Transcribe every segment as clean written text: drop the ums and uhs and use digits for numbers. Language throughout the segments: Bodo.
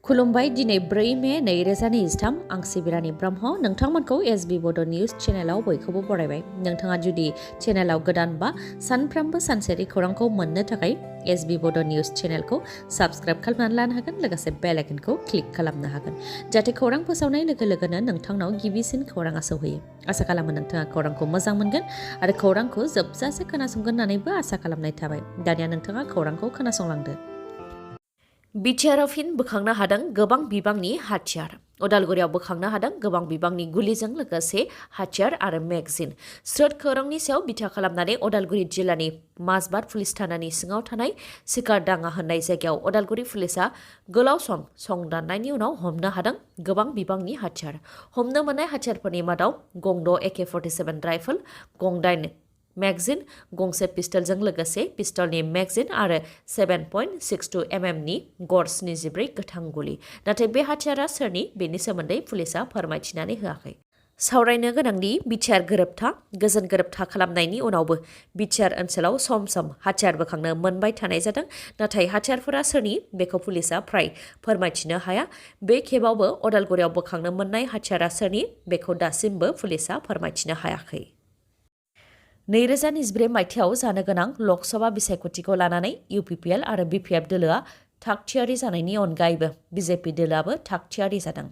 खुलुमबाय दिनै 4 मे 2023 आं सिबिरानि ब्रह्म नोंथांमोनखौ एसबी बड' निउज चेनेलाव बयखौबो बरायबाय। नोंथाङा जुदि चेनेलाव गोदान बा सानफ्रामबो सानसेनि खौरांखौ मोननो थाखाय एसबी बड' निउज चेनेलखौ साबस्क्राइब खालामनानै लानो हागोन, लोगोसे बेल आइकनखौ क्लिक खालामनो हागोन जाहाथे खौरां फोसावनाय लोगो लोगोनो नोंथांनाव गिबिसिन खौराङा सौहैयो। आसा खालामो नोंथाङा खौरांखौ मोजां मोनगोन आरो खौरांखौ जोबजासे खोनासंगोन होननानैबो आसा खालामनाय थाबाय। दानिया नोंथाङा खौरांखौ खोनासंलांदो। BTRआव फिन बोखांनो हादों गोबां बिबांनि हाथियार। उदालगुरियाव बोखांनो हादों गोबां बिबांनि गुलिजों लोगोसे हाथियार आरो मेगजिन। स्रोद खौरांनि सायाव बिथा खालामनानै उदालगुरि जिल्लानि माजबाद पुलिस थानानि सिङाव थानाय सिकारडाङा होननाय जायगायाव उदालगुरि पुलिसा गोलाव सम संदाननायनि उनाव हमनो हादों गोबां बिबांनि हाथियार। हमनो मोननाय हाथियारफोरनि मादाव गंद' AK-47 राइफल, गंदाइन मेगजिन, गंसे पिस्टलजों लोगोसे पिस्टलनि मेगजिन आरो 7.62 mm नि गर 74 गोथां गुलि। नाथाय बे हाथियारा सोरनि बेनि सोमोन्दै पुलिसा फोरमायथिनानै होआखै। सावरायनो गोनांदि BTR गोरोबथा गोजोन गोरोबथा खालामनायनि उनावबो BTR ओनसोलाव सम सम हाथियार बोखांनो मोनबाय थानाय जादों। नाथाय हाथियारफोरा सोरनि बेखौ पुलिसा फ्राय फोरमायथिनो हाया। बे खेबावबो उदालगुरियाव बोखांनो मोननाय हाथियारा सोरनि बेखौ दासिमबो पुलिसा फोरमायथिनो हायाखै। 2024 मायथाइयाव जानो गोनां लकसभा बिसायख'थिखौ लानानै UPPL आरो BPF दोलोआ थागथियारि जानायनि अनगायैबो BJP दोलोआबो थागथियारि जादों।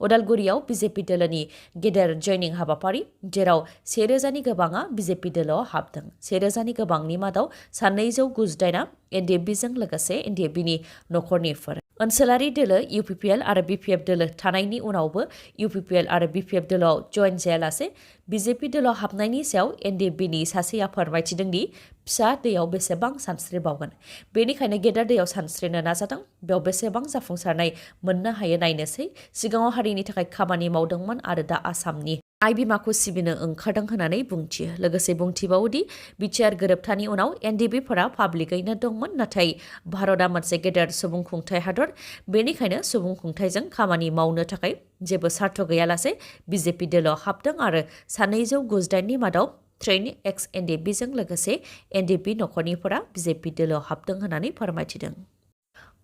उदालगुरियाव BJP दोलोनि गेदेर जयनिं हाबाफारि, जेराव 1000नि गोबाङा BJP दोलोआव हाबदों। 1000नि गोबांनि मादाव 298 NDFBजों लोगोसे NDFBनि नखरनिफोर। ओनसोलारि दोलो UPPL आरो BPF दोलो थानायनि उनावबो UPPL आरो BPF दोलोआव जयेन जायालासे BJP दोलोआव हाबनायनि सायाव NDFBनि सासेया फोरमायथिदों दि फिसा दैयाव बेसेबां सानस्रिबावगोन। बेनिखायनो गेदेर दैयाव सानस्रिनो नाजादों। बेयाव बेसेबां जाफुंसारनाय मोननो हायो नायनोसै। सिगाङाव हारिनि थाखाय खामानि मावदोंमोन आरो दा आसामनि आइ बिमाखौ सिबिनो ओंखारदों होननानै बुंथियो। लोगोसे बुंथिबावोदि BTR गोरोबथानि उनाव NDFBफोरा पाब्लिकैनो दंमोन, नाथाय भारतआ मोनसे गेदेर सुबुं खुंथाय हादर। बेनिखायनो सुबुं खुंथायजों खामानि मावनो थाखाय जेबो सार्थ गैयालासे BJP दोलोआव हाबदों आरो 298नि मादाव 3 एक्स NDFBजों लोगोसे NDFB नखरनिफोरा BJP दोलोआव हाबदों होननानै फोरमायथिदों।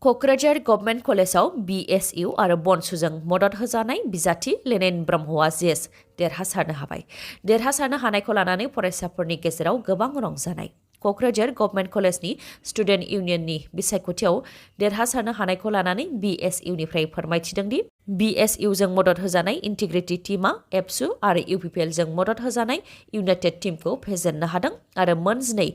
क'क्राझार गभर्नमेन्ट कलेजाव BSU आरो बनसुजों मदद होजानाय बिजाथि लेनेन ब्रह्मआ जेस देरहासारनो हाबाय। देरहासारनो हानायखौ लानानै फरायसाफोरनि गेजेराव गोबां रंजानाय। क'क्राझार गभर्नमेन्ट कलेजनि स्टुडेन्ट इउनियननि बिसायख'थियाव देरहासारनो हानायखौ लानानै BSUनिफ्राय फोरमायथिदों दि BSUजों मदद होजानाय इन्टिग्रिटि टीमआ एबसु आरो UPPLजों मदद होजानाय इउनाइटेड टीमखौ फेजेननो हादों आरो मोन 12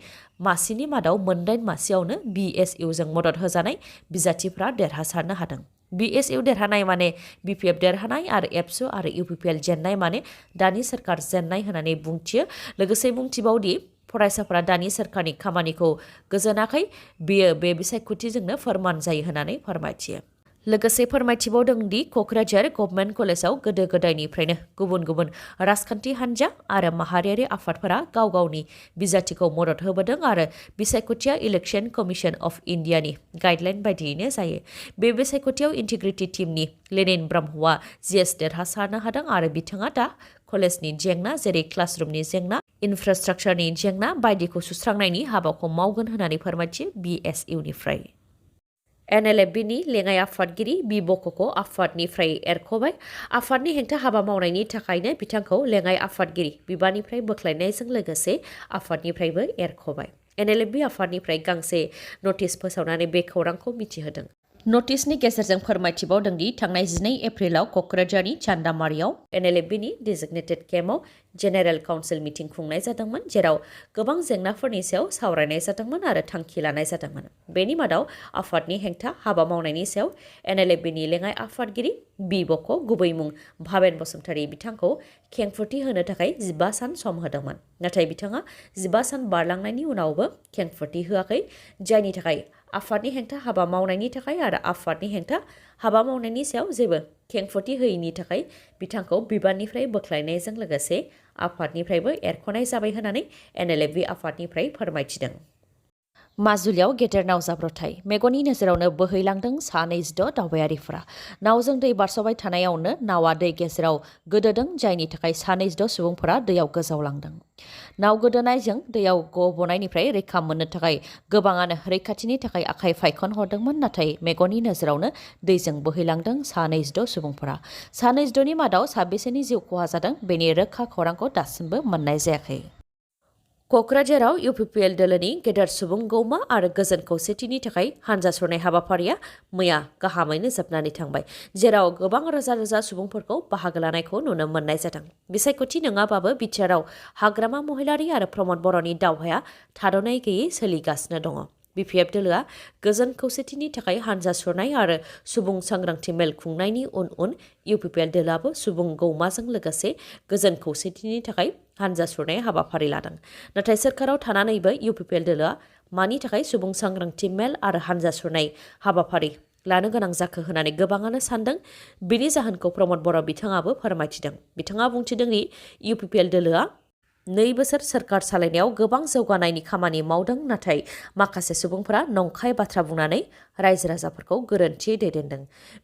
मासिनि मादाव मोन 8 मासियावनो BSUजों मदद होजानाय बिजाथिफ्रा देरहासारनो हादों। BSU देरहानाय माने BPF देरहानाय आरो एबसु आरो UPPL जेननाय माने दानि सोरखार जेननाय होननानै बुंथियो। लोगोसे बुंथिबावदि फरायसाफोरा दानि सोरखारनि खामानिखौ गोजोनाखै, बेयो बे बिसायख'थिजोंनो फोरमान जायो होननानै फोरमायथियो। लोगोसे फोरमायथिबावदों दि क'क्राझार गभर्नमेन्ट कलेजाव गोदो गोदायनिफ्रायनो गुबुन गुबुन राजखान्थि हान्जा आरो माहारियारि आफादफोरा गाव गावनि बिजाथिखौ मदद होबोदों आरो बिसायख'थिया इलेक्शन कमिशन अफ इन्डियानि गाइडलाइन बायदियैनो जायो। बे बिसायख'थियाव इन्टिग्रिटि टीमनि लेनेन ब्रह्मआ जेस देरहासारनो हादों आरो बिथाङा दा कलेजनि जेंना जेरै क्लासरुमनि जेंना, इनफ्रास्ट्राक्चारनि जेंना बायदिखौ सुस्रांनायनि हाबाखौ मावगोन होननानै फोरमायथियो BSUनिफ्राय। NLFBनि लेङाइ आफादगिरि ब'ख'खौ आफादनिफ्राय एरख'बाय। आफादनि हेंथा हाबा मावनायनि थाखायनो बिथांखौ लेङाइ आफादगिरि बिबाननिफ्राय बोख्लायनायजों लोगोसे आफादनिफ्रायबो एरख'बाय। NLFB आफादनिफ्राय गांसे नटिस फोसावनानै बे खौरांखौ मिथिहोदों। नटिसनि गेजेरजों फोरमायथिबावदों दि थांनाय 12 एप्रिलाव क'क्राझारनि चान्दामारियाव NLFBनि डेजिगनेटेड केम्पआव जेनेरेल काउन्सिल मिटिं खुंनाय जादोंमोन, जेराव गोबां जेंनाफोरनि सायाव सावरायनाय जादोंमोन आरो थांखि लानाय जादोंमोन। बेनि मादाव आफादनि हेंथा हाबा मावनायनि सायाव NLFBनि लेङाइ आफादगिरि ब'ख' गुबै मुं भाबेन बसुमतारी बिथांखौ खेंफोरथि होनो थाखाय 15 सान सम होदोंमोन। नाथाय बिथाङा 15 सान बारलांनायनि उनावबो खेंफोरथि होआखै, जायनि थाखाय आफादनि हेंथा हाबा मावनायनि थाखाय आरो आफादनि हेंथा हाबा मावनायनि सायाव जेबो खेंफोरथि होयैनि थाखाय बिथांखौ बिबाननिफ्राय बोख्लायनायजों लोगोसे आफादनिफ्रायबो एरख'नाय जाबाय होननानै NLFB आफादनिफ्राय फोरमायथिदों। माजुलियाव गेदेर नाव जाब्रबथाय मेगननि नोजोरावनो बोहैलांदों सा 26 दावबायारिफोरा नावजों दै बारस'बाय थानायावनो नावा दै गेजेराव गोदोदों जायनि थाखाय सा 26 सुबुंफोरा दैयाव गोजावलांदों। नाव गोदोनायजों दैयाव गबोनायनिफ्राय रैखा मोननो थाखाय गोबाङानो रैखाथिनि थाखाय आखाइ फायखन हरदोंमोन नाथाय मेगननि नोजोरावनो दैजों बोहैलांदों सा 26 सुबुंफोरा। सा 26नि मादाव साबेसेनि जिउ खहा जादों बेनि रोखा खौरांखौ दासिमबो मोननाय जायाखै। क'क्राझाराव इउपिपिएल दोलोनि गेदेर सुबुं गौमा आरो गोजोन खौसेथिनि थाखाय हानजा सुरनाय हाबाफारिया मैया गाहामैनो जोबनानै थांबाय जेराव गोबां रोजा रोजा सुबुंफोरखौ बाहागो लानायखौ नुनो मोननाय जादों। बिसायख'थि नङाबाबो BTRआव हाग्रामा महिलारि आरो प्रमद बर'नि दावहाया थाद'नाय गैयै सोलिगासिनो दङ। BPF दोलोआ गोजोन खौसेथिनि थाखाय हानजा सुरनाय आरो सुबुं सांग्रांथि मेल खुंनायनि उन इउपिपिएल दोलोआबो सुबुं गौमाजों लोगोसे गोजोन खौसेथिनि थाखाय हानजा सुरनाय हाबाफारि लादों। नाथाय सोरखाराव थानानैबो इउपिपिएल दोलोआ मानि थाखाय सुबुं सांग्रांथि मेल आरो हानजा सुरनाय हाबाफारि लानो गोनां जाखो होननानै गोबाङानो सानदों। बिनि जाहोनखौ प्रमद बर' बिथाङाबो फोरमायथिदों। बिथाङा बुंथिदों दि इउपिपिएल दोलोआ 2 बोसोर सोरखार सालायनायाव गोबां जौगानायनि खामानि मावदों नाथाय माखासे सुबुंफोरा नंखाय बाथ्रा बुंनानै रायजो राजाफोरखौ गोरोन्थियै दैदेनदों।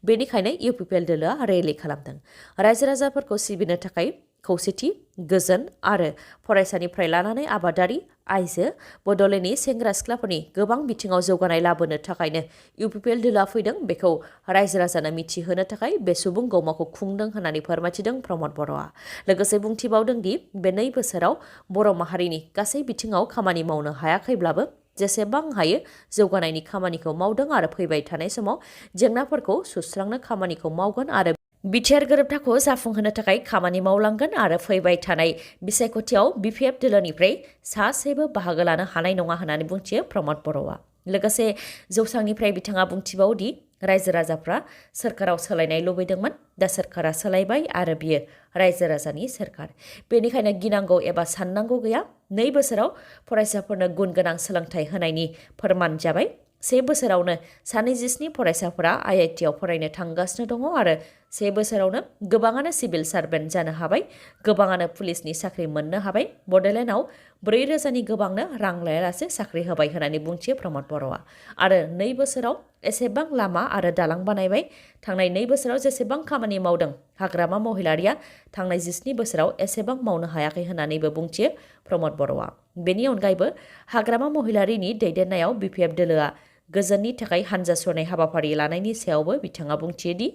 बेनिखायनो इउपिपिएल दोलोआ रेलि खालामदों। रायजो राजाफोरखौ सिबिनो थाखाय खौसेथि, गोजोन आरो फरायसानिफ्राय लानानै आबादारि, आइजो, बड'लेण्डनि सेंग्रा सिख्लाफोरनि गोबां बिथिङाव जौगानाय लाबोनो थाखायनो इउपिपिएल दोलोआ फैदों बेखौ रायजो राजानो मिथिहोनो थाखाय बे सुबुं गौमाखौ खुंदों होननानै फोरमायथिदों प्रमद बर'आ। लोगोसे बुंथिबावदों दि बे 2 बोसोराव बर' माहारिनि गासै बिथिङाव खामानि मावनो हायाखैब्लाबो जेसेबां हायो जौगानायनि खामानिखौ मावदों आरो फैबाय थानाय समाव जेंनाफोरखौ सुस्रांनो खामानिखौ मावगोन आरो BTR गोरोबथाखौ जाफुंहोनो थाखाय खामानि मावलांगोन आरो फैबाय थानाय बिसायख'थियाव BPF दोलोनिफ्राय सासेबो बाहागो लानो हानाय नङा होननानै बुंथियो प्रमद बर'आ। लोगोसे जौसांनिफ्राय बिथाङा बुंथिबावदि रायजो राजाफ्रा सोरखाराव सोलायनाय लुबैदोंमोन दा सोरखारा सोलायबाय आरो बियो रायजो राजानि सोरखार। बेनिखायनो गिनांगौ एबा साननांगौ गैया। 2 बोसोराव फरायसाफोरनो गुन गोनां सोलोंथाइ होनायनि फोरमान जाबाय। 1 बोसोरावनो सा 27 फरायसाफोरा IITआव फरायनो थांगासिनो दङ आरो 1 बोसोरावनो गोबाङानो सिभिल सार्भेन्ट जानो हाबाय, गोबाङानो पुलिसनि साख्रि मोननो हाबाय। बड'लेण्डआव 4,000नि गोबांनो रां लायालासे साख्रि होबाय होननानै बुंथियो प्रमद बर'आ। आरो 2 बोसोराव एसेबां लामा आरो दालां बानायबाय। थांनाय 2 बोसोराव जेसेबां खामानि मावदों हाग्रामा महिलारिया थांनाय 17 बोसोराव एसेबां मावनो हायाखै होननानैबो बुंथियो प्रमद बर'आ। बेनि अनगायैबो हाग्रामा महिलारिनि दैदेननायाव BPF दोलोआ गोजोननि थाखाय हानजा सुरनाय हाबाफारि लानायनि सायावबो बिथाङा बुंथियो दि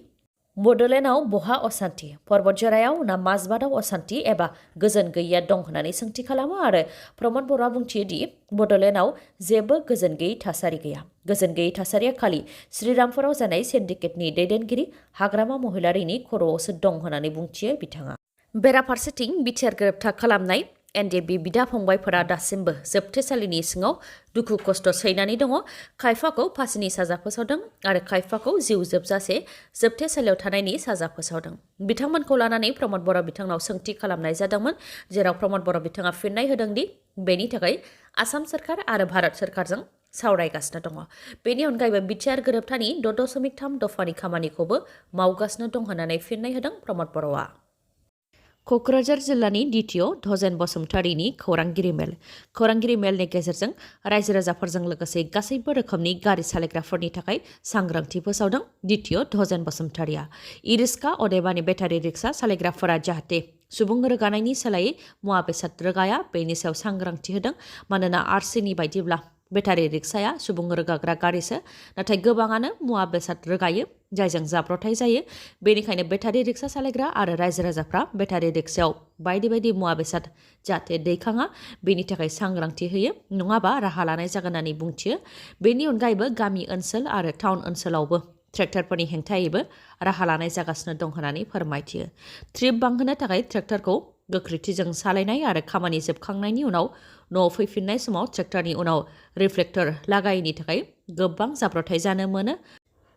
बड'लेण्डआव बहा असान्थि, पर्बतजरायाव ना माजबादाव असान्थि एबा गोजोन गैयिया दं होननानै सोंथि खालामो आरो प्रमद बर'आ बुंथियो दि बड'लेण्डआव जेबो गोजोन गैयै थासारि गैया। गोजोन गैयै थासारिया खालि श्रीरामपुराव जानाय सिन्डिकेटनि दैदेनगिरि हाग्रामा महिलारिनि खर'आवसो दं होननानै बुंथियो बिथाङा। बेराफारसेथिं BTR गोरोबथा खालामनाय NDB बिदा फंबायफोरा दासिमबो जोबथेसालिनि सिङाव दुखु खस्थ' सैनानै दङ। खायफाखौ फासिनि साजा फोसावदों आरो खायफाखौ जिउ जोबजासे जोबथेसालियाव थानायनि साजा फोसावदों। बिथांमोनखौ लानानै प्रमद बर' बिथांनाव सोंथि खालामनाय जादोंमोन जेराव प्रमद बर' बिथाङा फिननाय होदों दि बेनि थाखाय आसाम सोरखार आरो भारत सोरखारजों सावरायगासिनो दङ। बेनि अनगायैबो BTR गोरोबथानि 6.3 दफानि खामानिखौबो मावगासिनो दं होननानै फिननाय होदों प्रमद बर'आ। क'क्राझार जिल्लानि DTO धजेन बसुमतारीनि खौरांगिरि मेल। खौरांगिरि मेलनि गेजेरजों रायजो राजाफोरजों लोगोसे गासैबो रोखोमनि गारि सालायग्राफोरनि थाखाय सांग्रांथि फोसावदों DTO धजेन बसुमतारीया। ई-रिक्शा अदेबानि बेटारि रिक्शा सालायग्राफोरा जाहाथे सुबुं रोगानायनि सोलायै मुवा बेसाद रोगाया बेनि सायाव सांग्रांथि होदों। मानोना RCनि बायदिब्ला बेटारि रिक्साया सुबुं रोगाग्रा गारिसो, नाथाय गोबाङानो मुवा बेसाद रोगायो जायजों जाब्रथाय जायो। बेनिखायनो बेटारि रिक्सा सालायग्रा आरो रायजो राजाफ्रा बेटारि रिक्सायाव बायदि बायदि मुवा बेसाद जाहाथे दैखाङा बेनि थाखाय सांग्रांथि होयो, नङाबा राहा लानाय जागोन होननानै बुंथियो। बेनि अनगायैबो गामि ओनसोल आरो टाउन ओनसोलावबो ट्रेक्टरफोरनि हेंथायैबो राहा लानाय जागासिनो दं होननानै फोरमायथियो। ट्रिप बांहोनो थाखाय ट्रेक्टरखौ गोख्रैथिजों सालायनाय आरो खामानि जोबखांनायनि उनाव न'आव फैफिननाय समाव ट्रेक्टरनि उनाव रिफ्लेक्टर लागायैनि थाखाय गोबां जाब्रथाय जानो मोनो।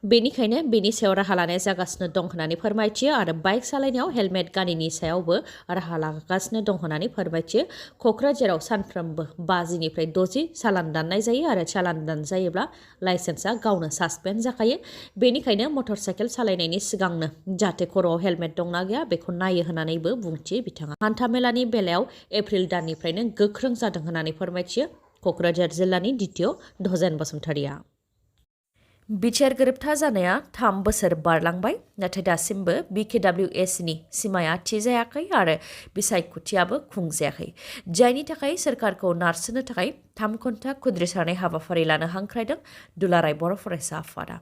बेनिखायनो बेनि सायाव राहा लानाय जागासिनो दं होननानै फोरमायथियो आरो बाइक सालायनायाव हेलमेट गानिनि सायावबो राहा लागासिनो दं होननानै फोरमायथियो। क'क्राझाराव सानफ्रोमबो 50निफ्राय 60 चालान दाननाय जायो आरो चालान दानजायोब्ला लाइसेन्सआ गावनो सासपेन्ड जाखायो। बेनिखायनो मटर साइकेल सालायनायनि सिगांनो जाहाथे खर'आव हेलमेट दंना गैया बेखौ नायो होननानैबो बुंथियो बिथाङा। हान्थामेलानि बेलायाव एप्रिल दाननिफ्रायनो गोख्रों जादों होननानै फोरमायथियो। क'क्राझार जिल्लानि द्वितीय धजेन बसुमतारिया। बिटिआर गोरोबथा जानाया 3 बोसोर बारलांबाय, नाथाय दासिमबो BKWSनि सिमाया थि जायाखै आरो बिसायख'थियाबो खुंजायाखै, जायनि थाखाय सोरखारखौ नारसिननो थाखाय 3 घन्टा खुद्रिसारनाय हाबाफारि लानो हांख्रायदों दुलाराय बर' फरायसा आफादा।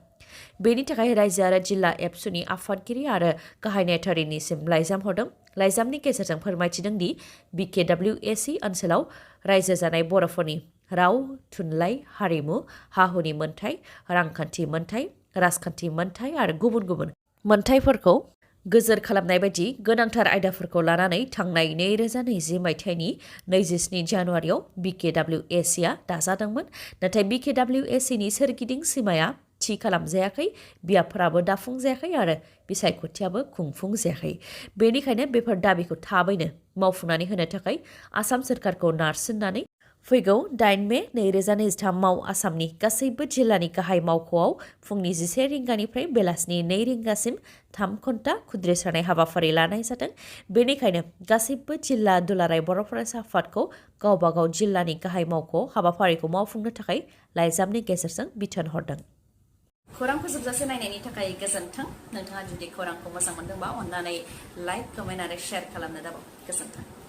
बेनि थाखाय रायजो आरो जिल्ला एबसुनि आफादगिरि आरो गाहाय नेहाथारिनिसिम लाइजाम हरदों। लाइजामनि गेजेरजों फोरमायथिदों दि BKWSI ओनसोलाव रायजो जानाय बर'फोरनि राव, थुनलाइ, हारिमु, हा-हुनि मोनथाय, रांखान्थि मोनथाय, राजखान्थि मोनथाय आरो गुबुन गुबुन मोनथायफोरखौ गोजोर खालामनाय बायदि गोनांथार आयदाफोरखौ लानानै थांनाय 2020 मायथाइनि 27 जानुवारियाव BKWSIआ दाजादोंमोन, नाथाय BKWSIनि सोरगिदिं सिमाया थि खालामजायाखै, बियाबफोराबो दाफुंजायाखै आरो बिसायख'थियाबो खुंफुंजायाखै। बेनिखायनो बेफोर दाबिखौ थाबैनो मावफुंनानै होनो थाखाय आसाम सोरखारखौ नारसिननानै फैगौ 8 मे 2023 आव आसामनि गासैबो जिल्लानि गाहाय मावख'आव फुंनि 11 रिंगानिफ्राय बेलासिनि 2 रिंगासिम 3 घन्टा खुद्रिसारनाय हाबाफारि लानाय जादों। बेनिखायनो गासैबो जिल्ला दुलाराय बर' फरायसा आफादखौ गावबा गाव जिल्लानि गाहाय मावख'आव हाबाफारिखौ मावफुंनो थाखाय लाइजामनि गेजेरजों बिथोन हरदों। खौरां फोजोबजासे नायनायनि थाखाय गोजोन्थों। नोंथाङा जुदि खौरांखौ मोजां मोनदोंबा अन्नानै लाइक, कमेन्ट आरो शेयार खालामनो दाबाव। गोजोन्थों।